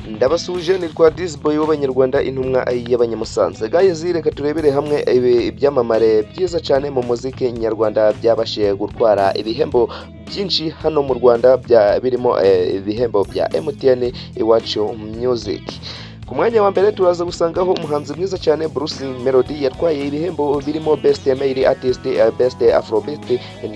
Ndabasuhuje, nitwa Disboy w'Abanyarwanda, intumwa y'Abanyamusanze. Guys, reka turebere hamwe ibyamamare byiza cyane mu muziki nyarwanda byabashije gutwara ibihembo byinshi hano mu Rwanda, birimo ibihembo bya MTN Iwacu Music. Ku mwanya wa mbere turaza gusangaho umuhanzi mwiza cyane Bruce Melody, yatwaye ibihembo birimo Best Male Artist, Best Afrobeat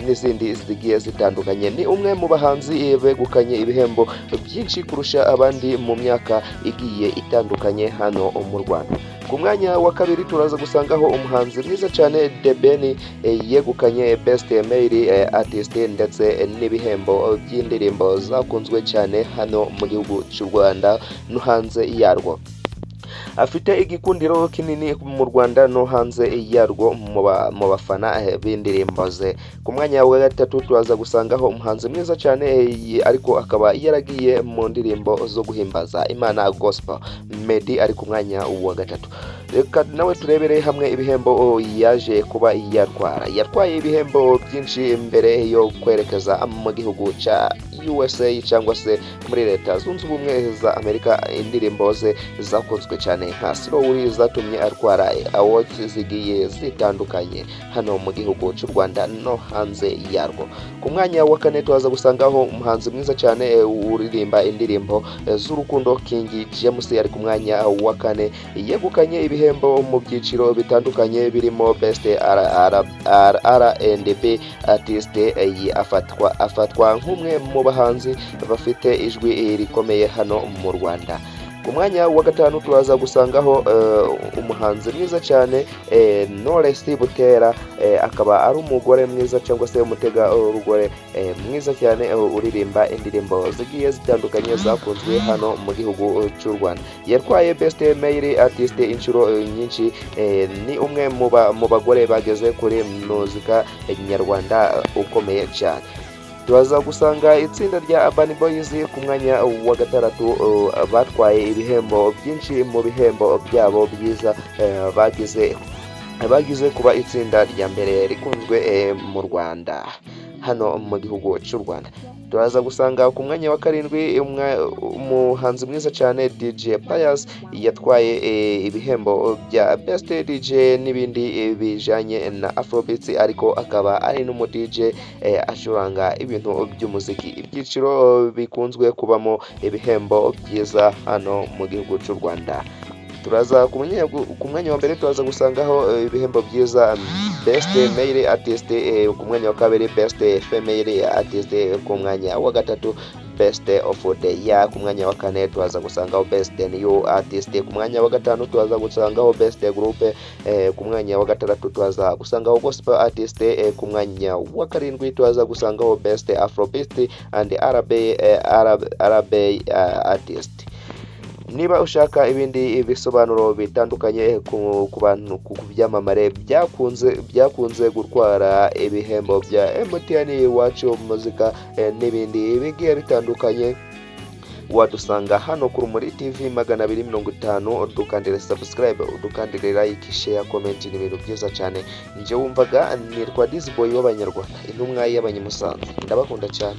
n'izindi zigiye zitandukanye. Ni umwe mu bahanzi begukanye ibihembo byinshi kurusha abandi mu myaka igiye itandukanye hano mu Rwanda. Ku mwanya wa kabiri turaza gusangaho umuhanzi mwiza cyane The Ben, yegukanye Best Male Artist ndetse n'ibihembo by'indirimbo zakunzwe cyane hano mu gihugu cy'u Rwanda no hanze yarwo. Afite igikundiro kinini mu Rwanda no hanze yarwo mu bafana b'indirimbo ze. Ku mwanya wa gatatu turaza gusangaho umuhanzi mwiza cyane, ariko akaba yaragiye mu ndirimbo zo guhimbaza Imana, gospel, Meddy ari ku mwanya wa gatatu. Reka nawe turebere hamwe ibihembo yaje kuba yatwara. Yatwaye ibihembo byinshi mbere yo kwerekeza mu gihugu cya USA cyangwa se muri Leta Zunze Ubumwe za Amerika. Indirimbo ze zakunzwe cyane nka Slowly zatumye atwara awards zigiye zitandukanye hano mu gihugu cy'u Rwanda no hanze yarwo. Ku mwanya wa kane turaza gusangaho umuhanzi mwiza cyane uririmba indirimbo z'urukundo, King James ari ku mwanya wa kane. Yegukanye ibihembo mu byiciro bitandukanye birimo Best R&B Artist. Afatwa nk'umwe mu bahanzi bafite ijwi rikomeye hano mu Rwanda. Ku mwanya wa gatanu turaza gusangaho umuhanzi mwiza cyane Knowless Butera, akaba ari umugore mwiza cyangwa se umutegarugori mwiza cyane uririmba indirimbo zigiye zitandukanye zakunzwe hano mu gihugu cy'u Rwanda. Yatwaye Best Male Artist inshuro nyinshi. Ni umwe mu bagore bageze kuri muzika nyarwanda ukomeye cyane. Turaza gusanga itsinda rya Urban Boys ku mwanya wa gatandatu, batwaye ibihembo byinshi mu bihembo byabo byiza bagize kuba itsinda rya mbere rikunzwe mu Rwanda, hano mu gihugu cy'u Rwanda. Turaza gusanga ku mwanya wa karindwi umuhanzi mwiza cyane DJ Pius, yatwaye ibihembo bya Best DJ n'ibindi bijanye na Afrobeats, ariko akaba ari n'umu DJ acuranga ibintu by'umuziki, ibyiciro bikunzwe kubamo ibihembo byiza hano mu gihugu cy'u Rwanda. Turaza ku mwanya wa mbere turaza gusangaho ibihembo byiza: Best Male Artist, ku mwanya wa kabiri Best Female Artist, ku mwanya wa gatatu Best of the Year, ku mwanya wa kane turaza gusangaho Best New Artist, ku mwanya wa gatanu turaza gusangaho Best Group, ku mwanya wa gatandatu turaza gusangaho Gospel Artist, ku mwanya wa karindwi turaza gusangaho Best Afrobeat and R&B Artist. Niba ushaka ibindi bisobanuro bitandukanye ku bantu, ku byamamare byakunze gutwara ibihembo bya MTN Iwacu Muzika n'ibindi bigiye bitandukanye, wadusanga hano ku Rumuri TV 250. Dukandire subscribe, dukandire like, share, comment, ni ibintu byiza cyane. Njye wumvaga nitwa Disboy w'Abanyarwanda, intumwa y'Abanyamusanze. Ndabakunda cyane.